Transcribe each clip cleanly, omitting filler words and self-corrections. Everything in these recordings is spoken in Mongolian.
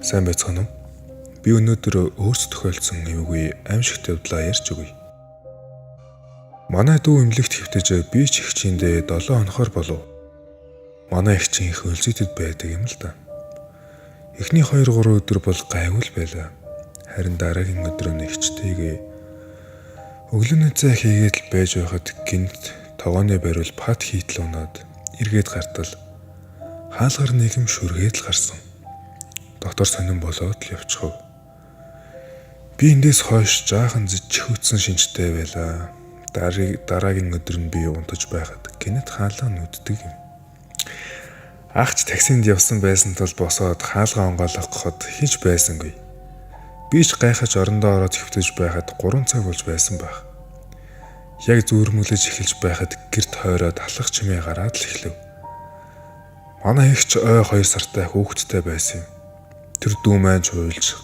Сайн байцгаана уу? Би өнөөдөр өөрсдөө тохиолдсон эвгүй аимшигт явдлаа ярьж өгье. Манай дүү эмнэлэгт хэвтэж би ч эгчиндээ 7 хонохоор болов. Манай эгчийн их өлзийтэд байдаг юм л да. Эхний 2 3 өдөр бол гайгүй л байлаа. Харин дараагийн өдөр нь эгчтэйгээ өглөөний цай хийгээд л байж байхад гинт тогооны бариул пат хийтэл унаад эргээд гартал хаалгаар нэгэн шүргээд л гарсан. Дотор сонин болоод л явчихв. Би эндээс хойш жаахан зэжхүүцсэн шинжтэй байлаа. Дараагийн өдөр нь би унтаж байхад гэнэт хаалга нүддэг юм. Агч таксинд явсан байсан тул босоод хаалга онгойлгох гэхэд хийж байсангүй. Би ч гайхаж орондоо ороод хэвтэж байхад 3 цаг болж байсан байх. Яг зүүрмөглөж эхэлж байхад гэрт хойроод алхах чимээ гараад л эхлэв. Манай эгч ой 2 сартай хүүхэдтэй байсан юм. Тэр дүү маань ч уйлж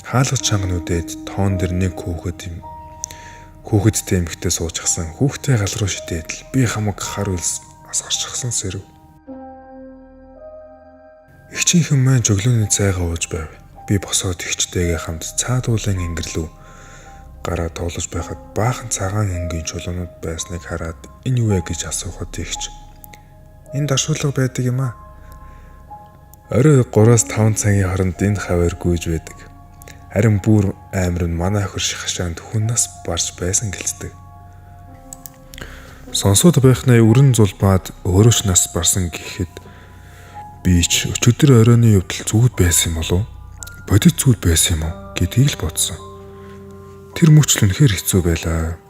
хаалга чанга нүдээд тоон дэр нэг хүүхэд юм. Хүүхэдтэй эмэгтэй суучихсан. Хүүхдээ гал руу шидээд л би хамаг хар үлс асгарчихсан сэрв. Эгчийнхэн маань өглөөний цайгаа ууж байв. Би босоод эгчтэйгээ хамт цаадуулан ингэрлүү гараа тоглож байхад баахан цагаан өнгийн чулуунууд байсныг хараад энэ юу вэ гэж асуухад эгч энэ даршуулга байдаг юм аа. Орой 3-5 цагийн хооронд энэ хавар гүйж байдаг. Харин бүр амар нь манай охир хашаанд хүн нас барж байсан гэлцдэг. Сонсоод байхнаа өрн зулбаад өөрөө ч нас барсан гэхэд би ч өчигдөр оройны явдал зүуд байсан юм болов? Бодит зүйл байсан юм уу гэдгийг л бодсон. Тэр мөч л үнэхээр хэцүү байлаа.